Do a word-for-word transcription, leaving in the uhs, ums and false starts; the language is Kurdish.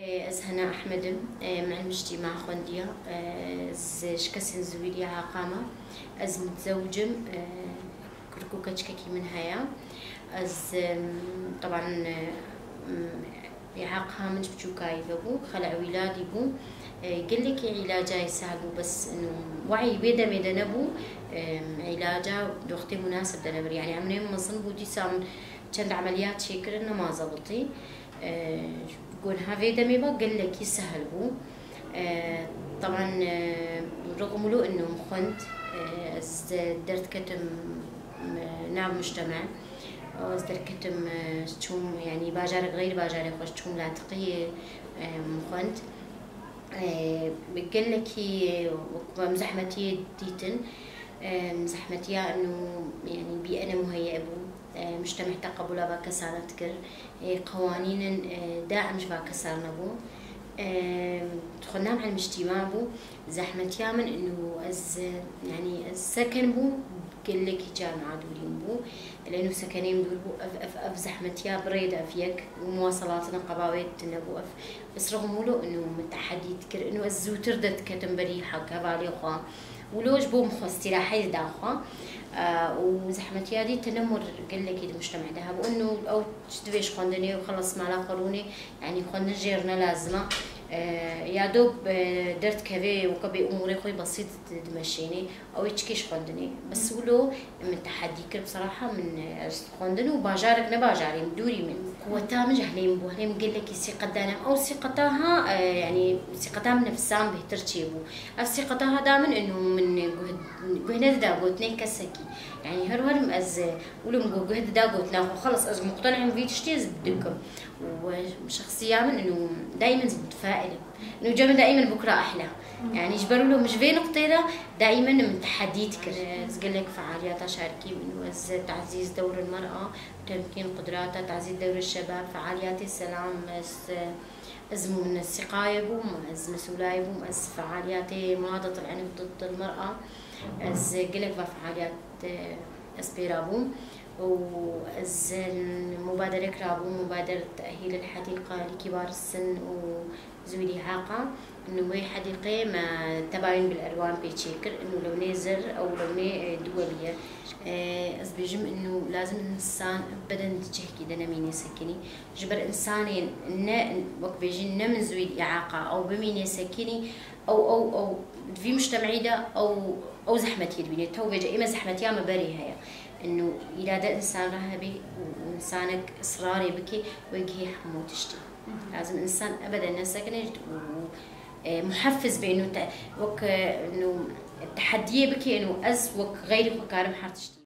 Ez Hena Ehmed im, e, min îctîma xwendiya, e, ez ji kesên zûrî Eqam a. Ez mutezewicim, e, kurk û keçikekî min heye. Ez, em, teban, e, em, Eqam min ji biçûkayî vebû, xel'a wîladî bû. E, gelekî îlacayê sehil bû, bes inu wehî wê demê de nebû, em, îlaca di wextê munasib de nebir. Yanî emrê min mezin bû, dîsa min çend emeliyat çêkirin, nema zebitî. E, Got niha vê demê ve gelekî sehil bû. E, teban, e, rexm wilo inu min xwend, e, ez de-, derdiketim, e, nav mujteme. Ez derketim, e, çûm, yanî bajarek xeyrî bajarê xwe çûm latiqiyê, e, min xwend. E, gelekî, e, wek em zehmetiyê dîtin, e, zehmetiya inu, yanî bî'e ne muheyye bû. E, mujteme te qebûla va kesan dikir. E, qewanînên, e, daîm ji va kesan nebû. E, xwendam el mujtema bû. Zehmetiya min inu ez, e, yanî ez seken bû, gelekî camia dûrî min bû. Lê inu sekenê min dûr bû. Ev, ev, ev zehmetiya bi rê de ev yek û muwaselatine qebawê tune bû. Ev, ez rexm wilo inu min tehedî dikir. Inu ez zûtir derdiketim berî hek hevalê xwe. Wilo ji bo min xwe îstîraheyê da xwe. E, û zehmetiya dî tune mir gelekî di mujtema de hebû. Inu ew çi divê ji xwendinê û xelas mala xwe rûnê, yanî xwendin jê re ne lazim e. E, ya do, e, derdikeve weke bê umûrê xwe yê besît di-, dimeşênê. Ew ê çikê ji xwendinê. Bes wilo min tehedî kir, bi seraha min, e, ez xwendin û bajarek ne bajarê min, dûrî min. Quweta min ji helê min bû, helê min gelekî sîqet dane. Ew sîqeta ha, e, yanî sîqeta min nefsan bêhtir çêbû. Ev sîqeta ha da min inu min guh-, guh nedida gotinê kesekî. Yanî her her ez, e, wilo min got guh dida gotina xwe, xelas ez muqtene'im vî tiştî ez dikim. Û, e, şexsiya min inu daîmen ez mutefailim. Inu cem daîmen bukra ehla. Yanî ji ber wilo min ji vê nuqtê de daîmen min tehedî dikir. Ez gelek fealiyata şarikî min û ez tazîz dewr el-mer'a, temkîn qudrata, tazîz dewr el-şebab, fealiyatê selam, ez, ez min siqayê bûm, ez mesûlayê bûm, ez fealiyatê munadat el-unf ضد el-mer'a, ez gelek va fealiyat, e, ez pê rabûm û ez mubaderek rabûm, mubaderet tehîl el-hediqa li kibar sin û Zûrî Haqa, inu wê hedîqê me tebayun bil erwan pê çêkir, inu lewnê zer ew lewnê, e, duwelî ye. E, ez bêjim inu lazim insan beden di cihekî de nemînê sekinî. Ji ber insanê ne, wek bêjin, ne min zûrî Haqa, ew bimînê sekinî, ew, ew, ew, di vî mujtemî de ew, ew zehmetiyê dibîne. Tew vêce, ême zehmetiya me berê heye. Inu îrade insan re hebî û insanek israrê bike, wê gihê hemû tiştî. Lazim insan ebeden nesekine û, e, muheffiz be, inu te-, wek, e, inu tehediyê bike, inu ez wek xeyrî xwe karim her tiştî.